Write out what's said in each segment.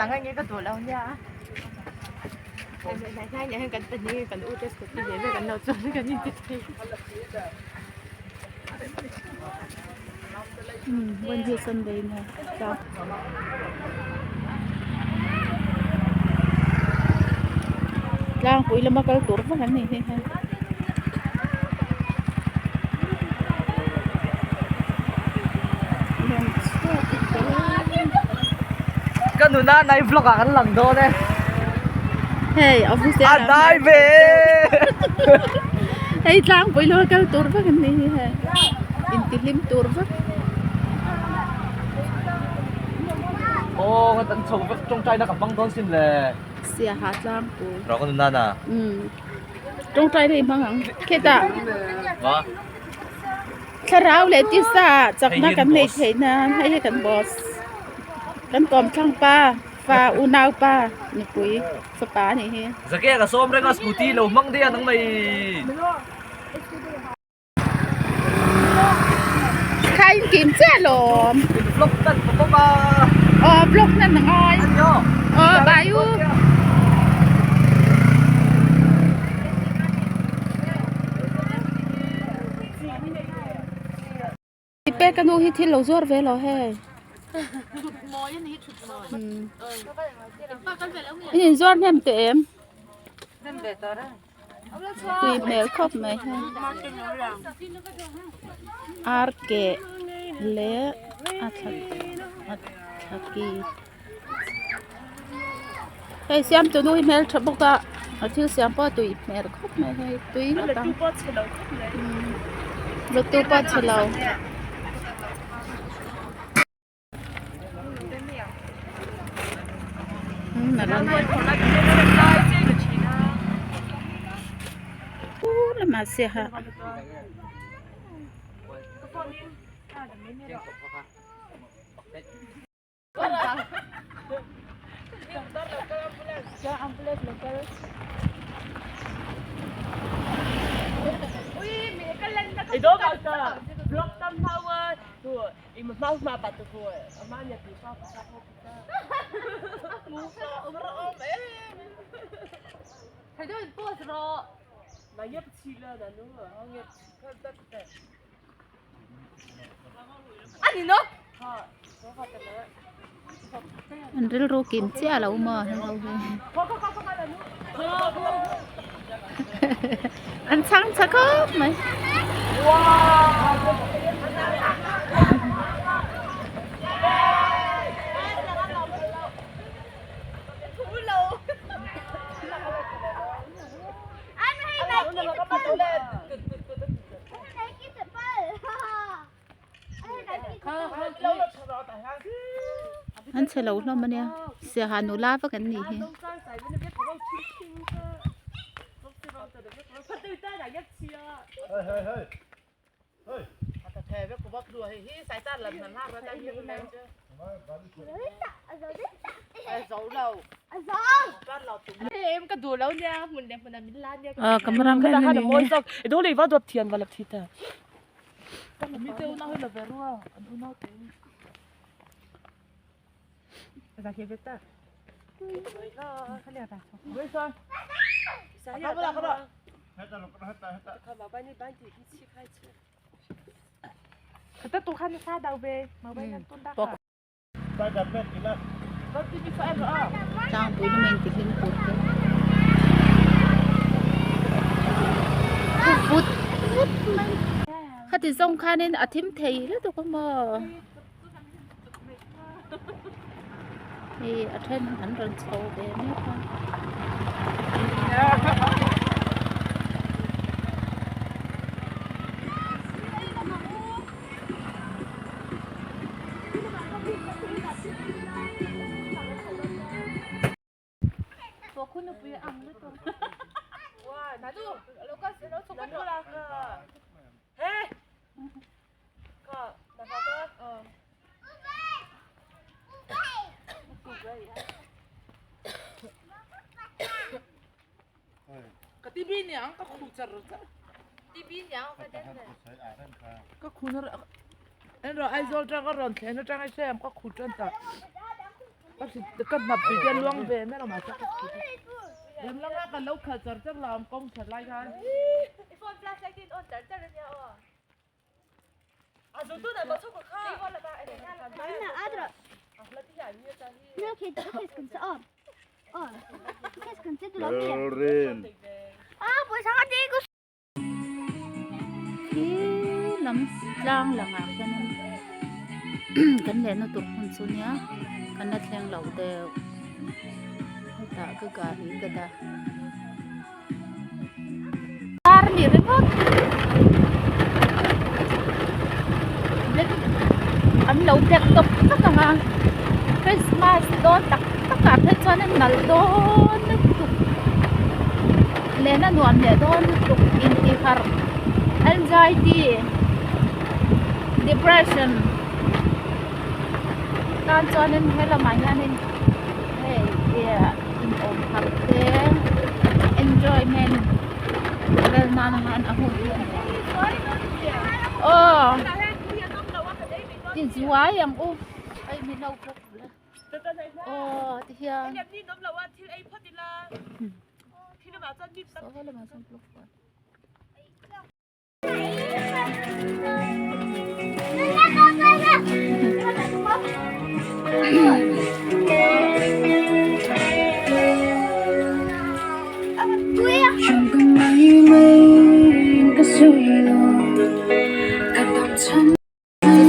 lang ange ka duh lo nia. Hnai hnai leh hian kan pahnih kan u te scooty ve ve kan lo chuan kan inti thei. Umm hi Sunday nia tlang. Tlangpui lama kal tur vak an ni hi hei. Ka nuna nai vlog ah kan lang dawn e. Hei office A dai ve. Hei tlangpui lama kal tur vak an ni hi hei intihlim tur vak. Aw ka tan chho vek tawngtai na ka hmang dawn sin le. Siaha tlangpui. Rawh ka nuna na. Umm tawngtai na i hmang ang khitah. Wa. Thlarau leh tisa chakna kan neih theih nan hei hi kan boss kan kawm thlang pa fa unau pa nupui fapa a nih hi. Zake ka sawm reng a scooty lo hmang daih a nang mai. Kha in kim chiah lawm. In vlog nan ka bawk a. Aw vlog nan a ngai. Aw bye u. Pek a nu hi thil lo zuar ve lo hei in in zuar hnem teh em tui hmel khawp mai hei ar keh leh a thla a thla ki hei siamtu nu hi hmeltha bawk a a thil siam pawh a tui hmel khawp mai hei tui ngawt ang lutu pawh a chhe lo. Lamah siaha. An rilru kim chiah lo maw heng ho hi an chhang tha khawp mai. An chhe lo hlawm a nia siaha nula vak an nih hi. Tlangpui lama intihlim tur te vut vut mai khati zawng khanin a thim thei lutuk a maw hei a then an rawn chho ve mek a. Ka hnap tui te a luang ve mai lo mahse ka Lem langa kan lo khalh char char lo ang kawng that lai khan. Khi lam tlang langah khianin kan lehna tur hmun chu nia kan la thleng lo deuh hetah ka gari ka dah ar ni ringawt black an lo black tawp vek ang a christmas dawn tak tak ah phei chuan an nalh dawn lutuk. Lehna nuam leh dawn lutuk intihharh anxiety depression tan chuanin helamah hianin hei ih inawm harh te enjoyment vel nan a han a hun hi a ni aw tizuai ang u hei min lo block aw tihian.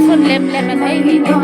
Chhun lem lem an ei ni te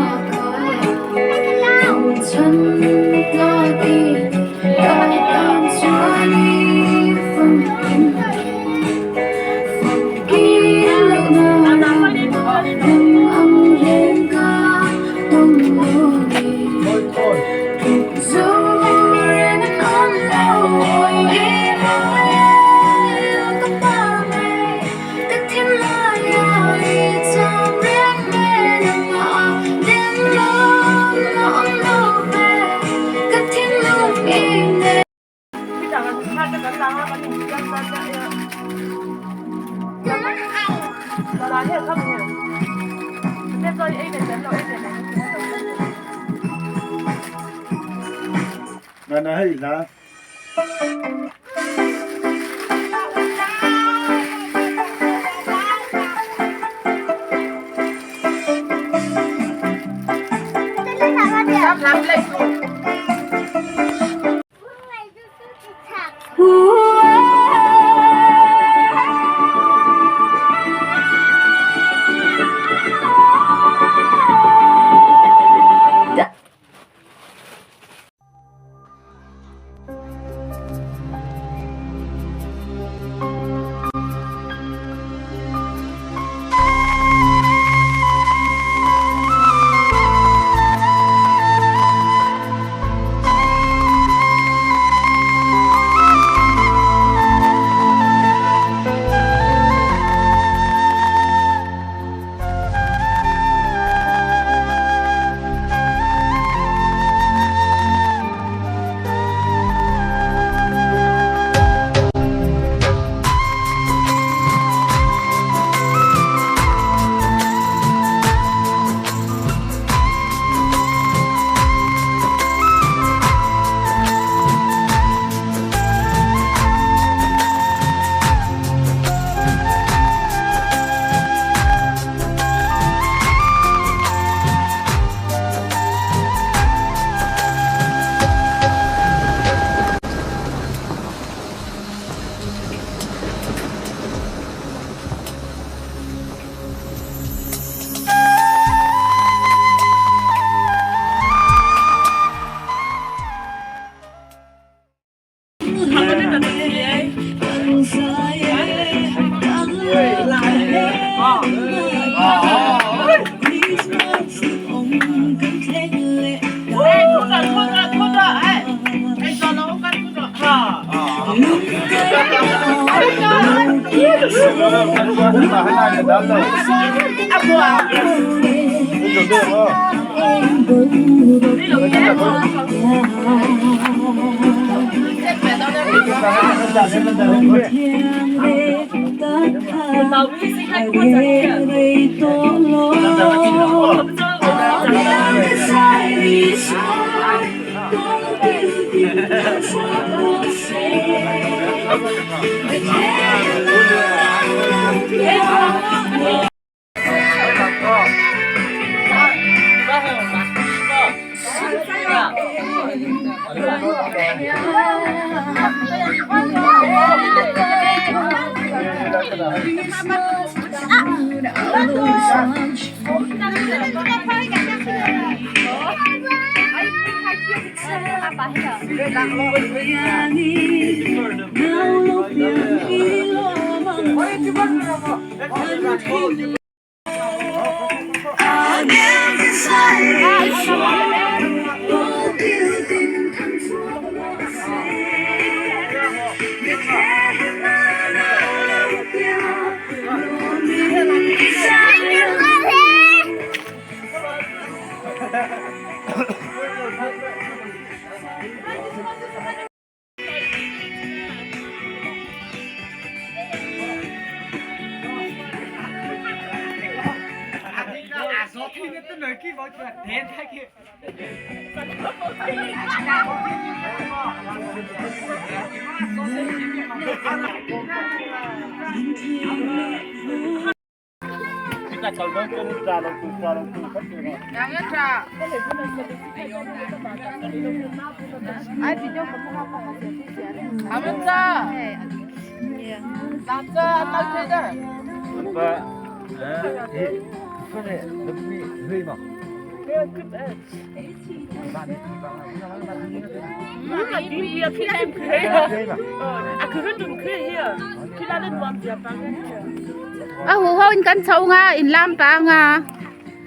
A hu ho in kan chho nga in lam ta nga.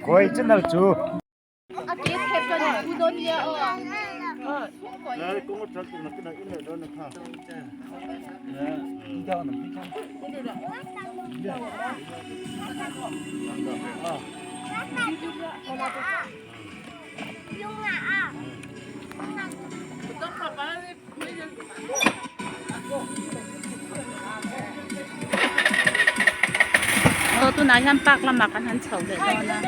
Koi channel chu. A ke thep chuan in thu dawn nia aw. Aw tunah hian park lamah kan han chho leh dawn a.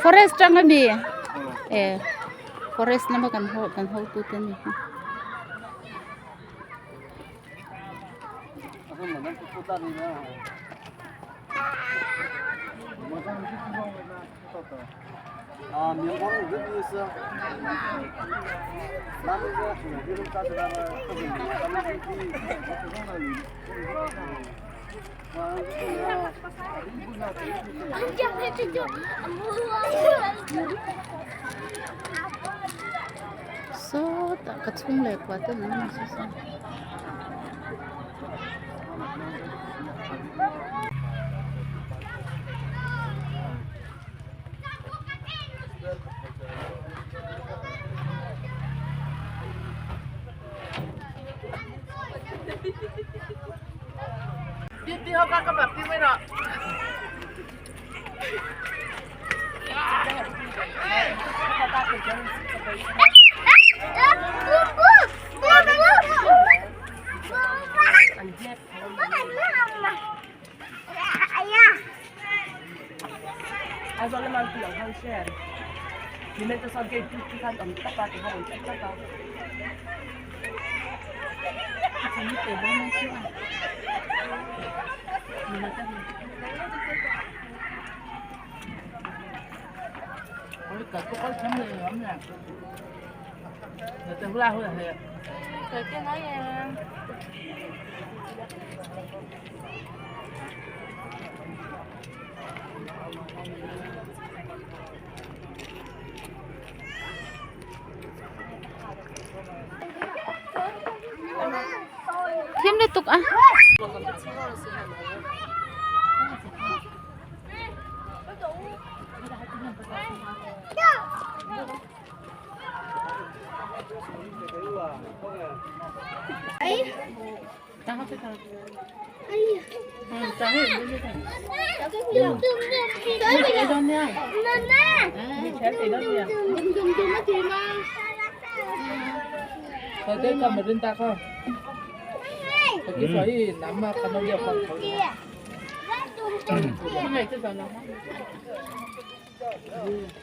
Forest tang ami e forest lama kan ho kan hotu te ni hi. Sawtah ka chhung leh kua te an awm saw saw. lutuk a.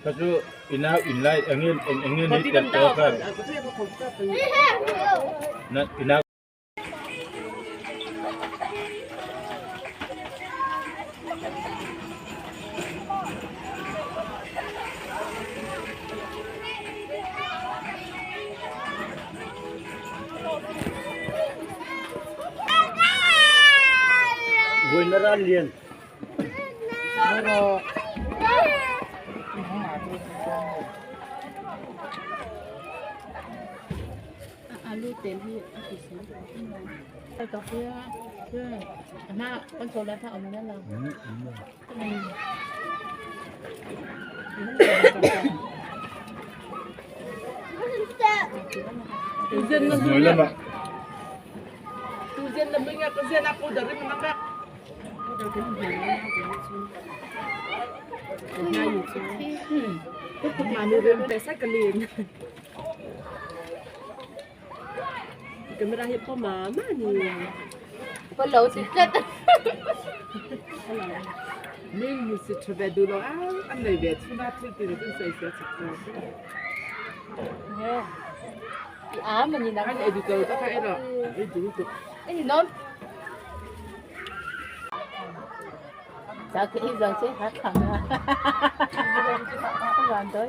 Kha chu ina inlai eng eng nge ni tel tawh khan ina. Alu tel hi a ti si Palo si tlat. A mà nhìn nắng. Anh nó. Sao cái giờ sẽ hát thẳng à. Hoàn tới.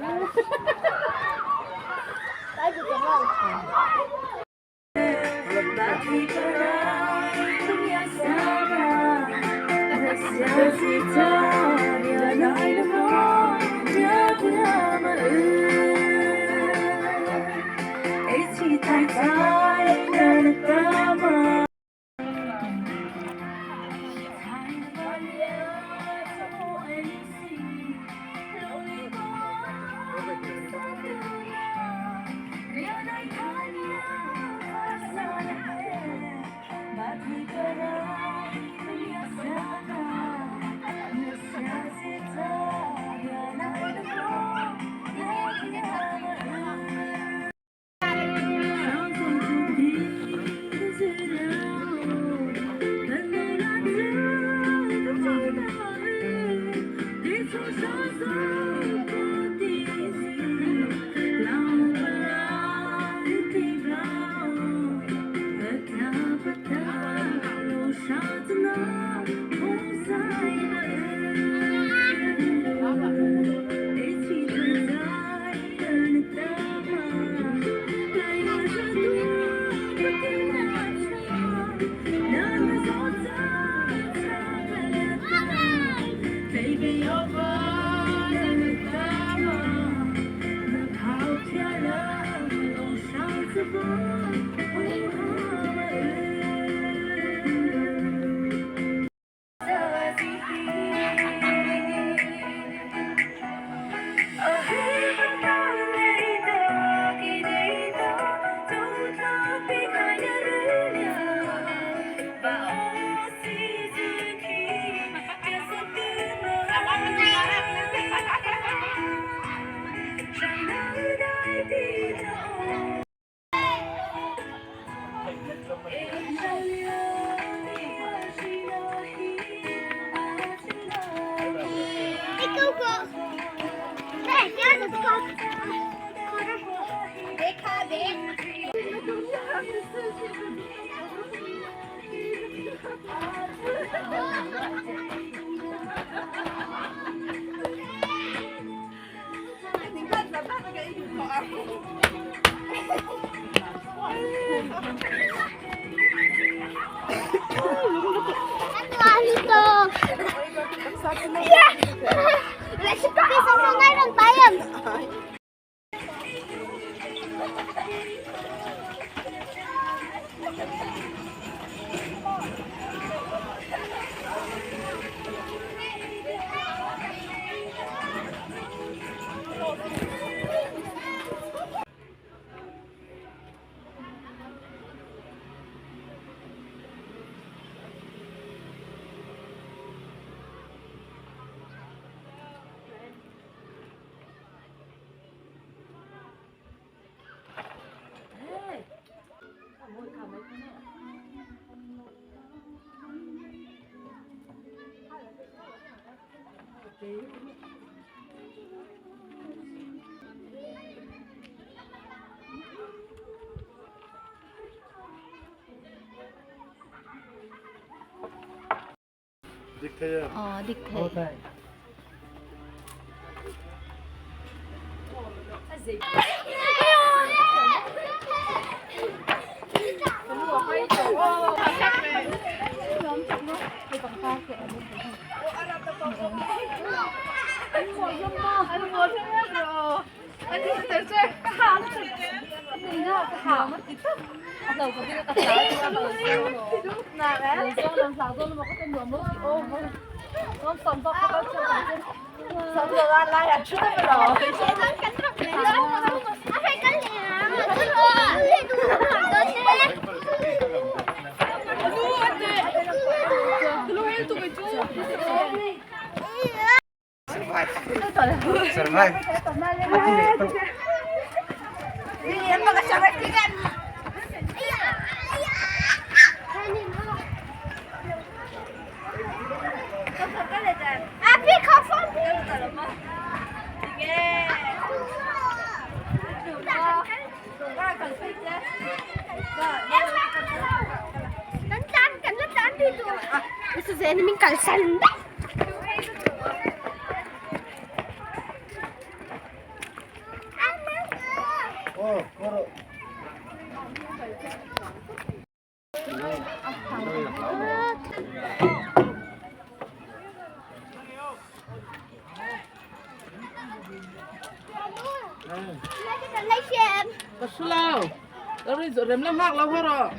Aw dik thei. Ka hre lo. Rem la nghak lo haw rawh.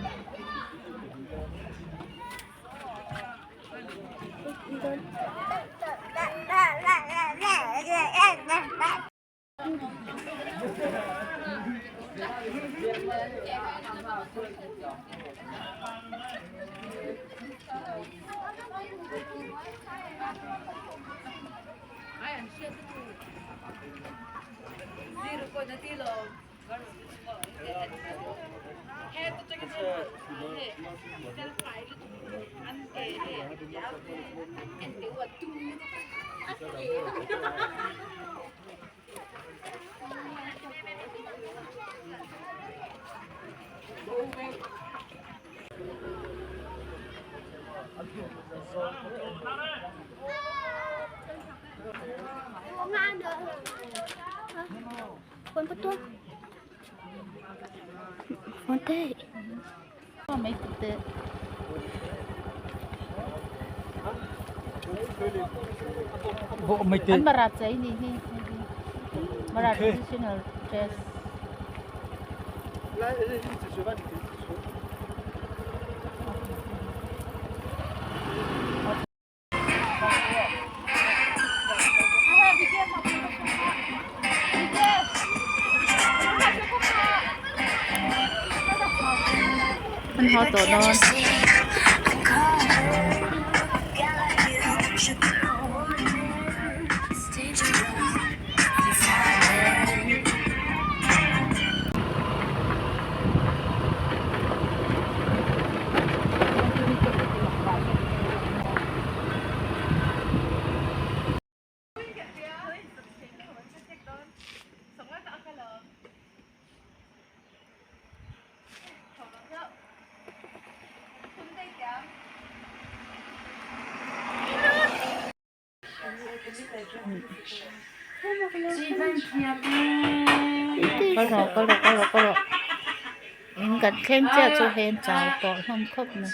An Mara chei ni hi Mara traditional dress. An haw tawh dawn. Kal rawh kal rawh kal rawh kal rawh in kan thleng chiah chu heng chau tawh hlawm khawp mai.